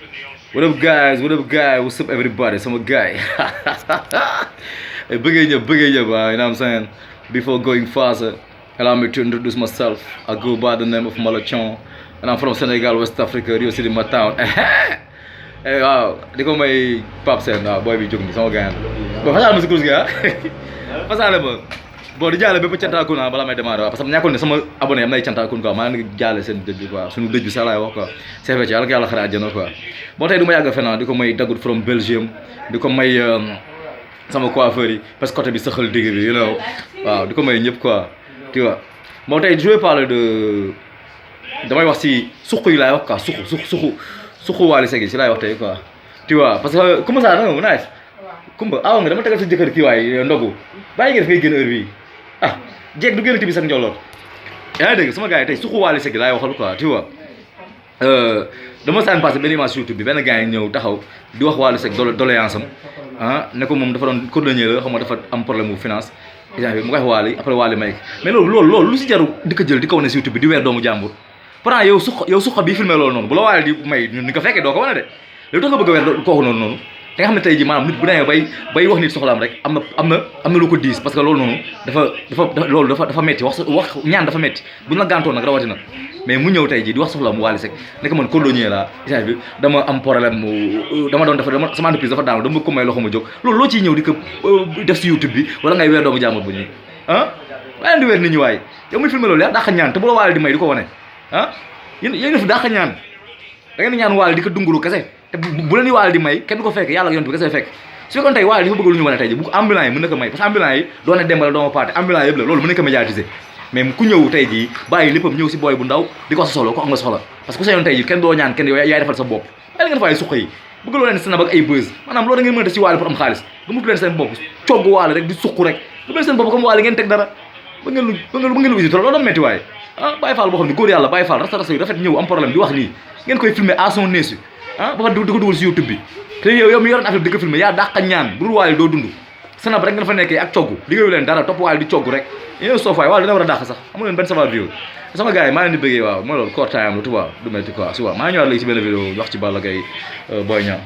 What up, guys? What up, guys? What's up, everybody? Some guy. Hey, big up, you know what I'm saying? Before going faster, allow me to introduce myself. I go by the name of MALATHION, and I'm from Senegal, West Africa, Rio City, my town. Hey, wow, they call my pop sen, boy, be joking, some guy. But what's up, Mr. Guy? What's up, bon di jaale bépp cantaakun bala may démarrer parce que ñàkkul ne sama abonné am nay cantaakun quoi maa ngi jaale seen dëj bi quoi suñu dëj bi sax laay wax quoi c'est vrai yàlla ko yàlla xare àjjana quoi bon tey du ma yàgg fenn di ko may dagut from Belgium di ko may sama coiffeur yi parce que côté bi saxal digg bi you know waaw di ko may ñëpp quoi tu vois bon tey je vais parler de damay wax si suq yi laay wax quoi suqu Wally Seck si laay wax tey quoi tu vois parce que comment ça nga nice kumba awa nga dama tegal sa jëkkër kii waay ndogu bàyyi nga def ngay génn heure bii ah jeeg du génn tibi sax njolloor yaa ngi dégg sama gars yi tey suqu Wally Seck laay waxal quoi tu vois dama saan passé benn image YouTube bi benn gars yi ñëw taxaw di wax Wally Seck doléance am ah ne ko moom dafa doon cordonnier la xam nga dafa am problème bu finance exemple mu koy wax Wally après Wally may mais loolu lu si jaru di ko jël di ko wane si YouTube bi di weer doomu jàmbur pourtant yow suqa bii filmé loolu noonu bu la Wally di may ni ko fekkee doo ko wane de léegi tax nga bëgg a weer kooku noonu te nga xam ne tey jii maanaam nit bu demee bay wax nit soxlaam rek am na lu ko diis parce que loolu noonu dafa metti wax ñaan dafa metti buñ la gàntoon nag rawatina mais mu ñëw tey jii di wax soxlaam Wally Seck nekk man cordonnier la isage bi dama am problème dama sama entreprise dafa daanu dama bëgg ko may loxo ma jóg loolu loo ciy ñëw di ko def si YouTube bi wala ngay weer doomu jàmbur bu ñuy waaye di weer nit ñi waaye yow muy filmé loolu yaa dàq ñaan te bu la Wally di may di ko wane yéen def dàq ñaan da ngeen ñaan Wally di ko dunguru kese te bu leen di Wally di may kenn du ko fekk yàlla ak yonent bi kese fekk su fekkoon tey Wally dafa bëgg lu ñu wane tey ji bu ambulant yi mën na ko may parce que ambulant yi doon na dembala dooma paate ambulant yëpp la loolu mën na ko médiatiser mais ku ñëw tey jii bàyyi léppam ñëw si booy bu ndaw di ko sa soxla ko am nga soxla parce que ku seyoon tey ji kenn doo ñaan kenn yow yaay defal sa bopp ay la ngeen fay suq yi bëgg loo leen snap ak ay buzz maanaam loolu da ngeen mën a def si Wally pour am xaalis nga mutu leen seen bopp cogg Wally rek di suq rek lu leen seen bopp comme Wally ngeen teg dara ba ngeen lu usitro loolu doon metti waaye Baye Fall boo xam ne góor yàlla Baye Fall rasta yu rafet ñëw am problème di wax nii ngeen koy filmer à son insu ba fa di ko dugal si YouTube bi te yow mi yoroon affaire bi di ko filmer yaa dàq ñaan bu dul Wally doo dund sanab rek nga fa nekkee ak cogg liggéeyu leen dara topp Wally di cogg rek yéen soofaay Wally dina war a dàq sax amu leen benn savoir vivre sama gars yi maa leen di bëggee waaw mooy loolu court time la tubaab du metti quoi suba maa ñëwaat léegi si benn vidéo wax ci Balla Gaye Boy Niang